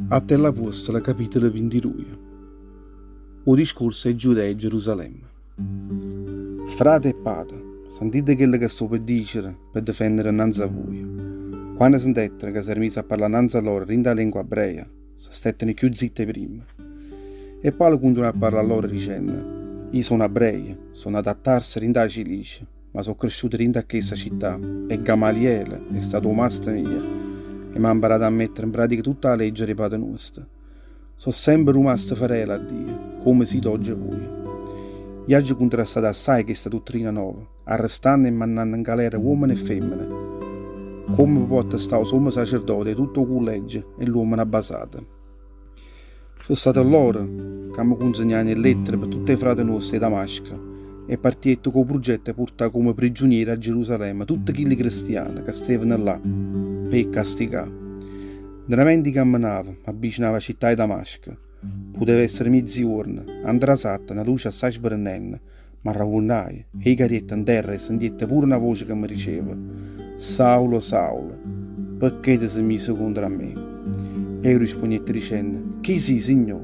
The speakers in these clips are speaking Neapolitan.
Atti 'e ll'Apuostole, capitolo 22. O discorso 'e Giudea 'e Gerusalemme. Frate e pate, sentite chello ca sto pe dicere pe difennere nnanze a vuje. Quanno sentettero ca s'era miso a parlà nnanze a loro dint' 'a lengua abreia, se stettero cchiù zitte 'e primma. E Paolo cuntinuaje a parlà a loro dicenno, Io so' n'abreio, so' nato a Tarso dint' 'a Cilicia, ma so' cresciuto dint' a chesta città e Gamaliele è stato 'o masto mio e m'ha 'mparato a mettere 'npratica tutta 'a legge d' 'e pate nuoste. So' sempe rumasto fedele a Dio, comme site ogge vuje. Io aggio cuntrastato assaje chesta duttrina nova, arrestanno e mannanno 'ngalera uommene e femmene, comme po' attestà 'o sommo sacerdote 'e tutto 'o culleggio 'e ll'uommene abbasate. So' state lloro ca me cunzegnajeno 'e llettere pe tutt' 'e frate nuoste 'e Damasco e partiette cu 'o pruggetto 'e purtà comme priggiuniere a Gerusalemme tutte chilli crestiane ca steveno là pe 'e castigà. Ntramente cammenavo, m'avvicinavo 'a città 'e Damasco. Puteva essere miezijuorno, a 'ntrasatta, na luce assaje sbrennenne m'arravunnaje e i' cariette 'nterra e sentiette pure na voce ca me diceva, Saulo, Saulo, pecché te si' miso contro a me? E io rispunnette dicenno, Chi si', Signò?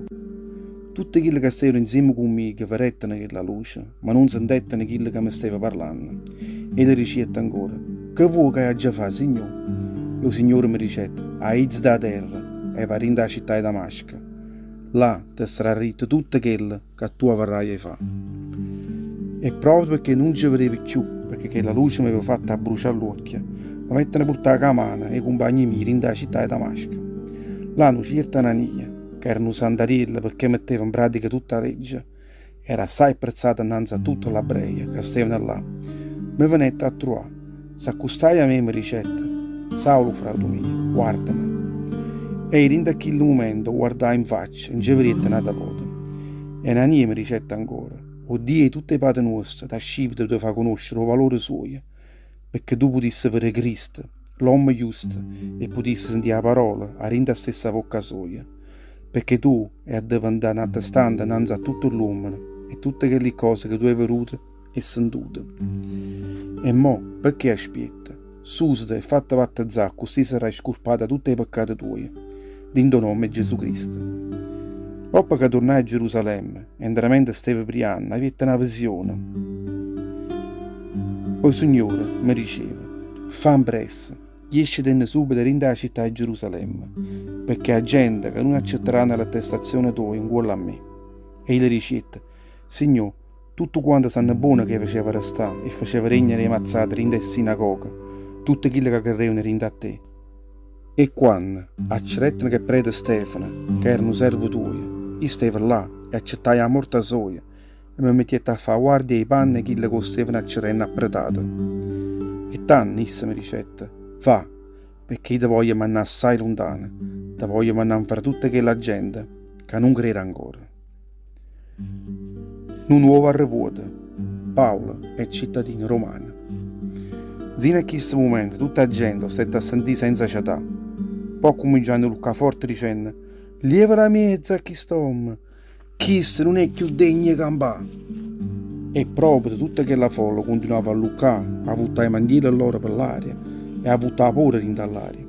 Tutte chille ca stevano 'nzieme cu mmico vedetteno chella luce, ma nun sentetteno chillo ca me steva parlanno. E le diciette ancora, Che vuo' ca aggia fa', Signò? E 'o Signore me dicette, Aizate 'a terra e va dint' 'a città 'e Damasco. Là te sarrà ritto tutto chello ca tu avarraje 'e fa'. E proprio pecché nun ce vedevo cchiù, pecché chella luce m'aveva fatto abbrucià ll'uocchie, m'avettero purtà cu 'a mano 'e cumpagne mieje dint' 'a città 'e Damasco. Là nu cierto Anania, ca era nu santariello pecché metteva 'npratica tutta 'a legge, era assaje apprezzato 'nnanze a tutte ll'abbreje ca stevano là, me venette a truvà, s'accustaje a me e me dicette, Saulo, fratu mio, guardame. E i' dint' a chillu mumento 'o guardaje 'nfaccia e nce vedette n'ata vota. E Anania me dicette ancora, 'O Dio 'e tutt' 'e pate nuoste t'ha scivito pe te fa cunoscere 'o valore suojo, pecché tu putisse vedé Cristo, l'ommo justo, e putisse sentì 'a parola 'a dint' 'a stessa vocca soja, pecché tu hê addeventà n'attestante 'nnanze a tutte ll'uommene 'e tutte chelli ccose ca tu hê veduto e sentuto. E mo, pecché aspiette? Susete e fatte vattezzà, accussì sarrai scurpato 'a tutt' 'e peccate tuoje, dint' 'o nomme 'e Gesù Cristo. Doppo ca turnaje a Gerusalemme e 'ntramente steve prianno, aviette na visione. O Signore me diceva, Fa ampressa, jescetenne subeto dint' 'a città 'e Gerusalemme, pecché 'a gente ca nun accetteranno l'attestazione toja 'ncuollo a me. E io le dicette, Signò, Tuttu quante sanno buono ca 'e faceva arrestà e faceva regnere 'e mazzate dint' 'e sinagoche tutte chille ca crerevano dint' a te. E quanno acceretteno ch'e prete Stefano, ca era nu servo tuojo, io stevo là e accettaje 'a morta soja e me mettiette a fa 'a guardia 'e panne 'e chille ca 'o stevano accerenno a pretate. E tanno isso me dicette, Va, pecché io te voglio mannà assaje luntano, te voglio mannà nfra tutta chella gente ca nun crere ancora. Nu nuovo arrevuoto. Paolo è cittadino romano. Nzino a chisto mumento tutta 'a gente 'o stette a sentì senza ciatà. Po' accumminciajeno a luccà forte dicenno, Lievalo 'a miezo a chist'ommo! Chisto nun è cchiù degno 'e campà! E proprio tutta chella folla cuntinuava a luccà, a vuttà 'e mantielle lloro pe ll'aria e a vuttà 'a pora dint' 'a ll'aria.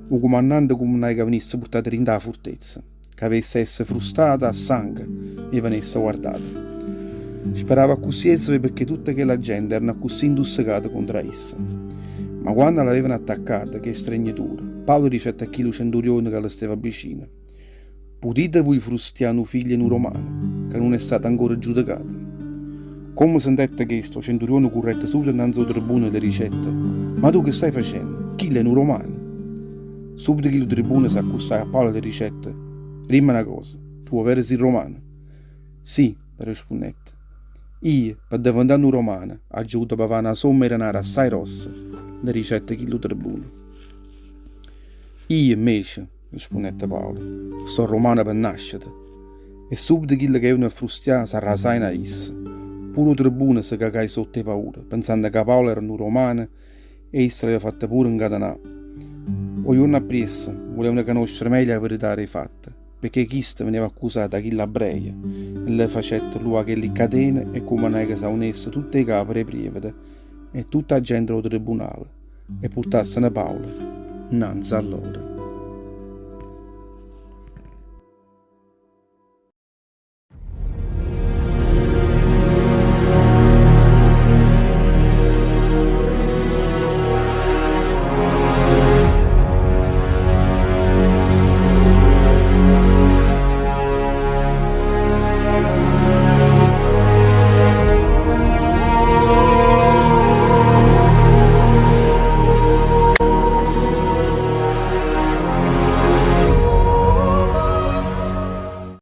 'O cumandante cummannaje ca venisse purtato dint' 'a furtezza. Ch'avesse esse frustata a sanghe e venesse guardata. Sperava accussì 'e sapé pecché tutta chella gente erano accussì 'ntussecate contro a isso. Ma quanno l'avevano attaccata ch' 'e stregneture, Paolo dicette a chillu centurione ca le steva vicino, Putite vui frustià nu figlio 'e nu romano, ca nun è stato ancora giudecato? Comme sentette chesto, 'o centurione currette subito 'nnanze 'o tribuno e le dicette, Ma tu che stai facenno? Chillo è nu romano! Subito chillu tribuno s'accustaje a Paolo e le dicette, Dimme na cosa, tu overo si' romano? Sì, le respunnette. Io, pe deventà nu romano, aggio avuto pavà na somma 'e denaro assai grossa, le dicette chillu tribuno. Io, invece, respunnette Paolo, so' romano pe nascita. E subito chille ca jevano a frustià s'arrasajeno a isso. Pure 'o tribuno se cacaje sotto 'e paura, pensanno ca Paolo era nu romano e isso l'aveva fatto pure 'ncatenà. O juorno appriesso vulevano canoscere meglio 'a verità d' 'e fatte, pecché chisto veneva accusato 'a chill'abbreie e le facette luvà chelli catene e cummannaje ca s'aunesse tutt' 'e cape d' 'e prievete e tutta 'a gente d' 'o tribunale e purtasseno Paolo 'nnanze a lloro.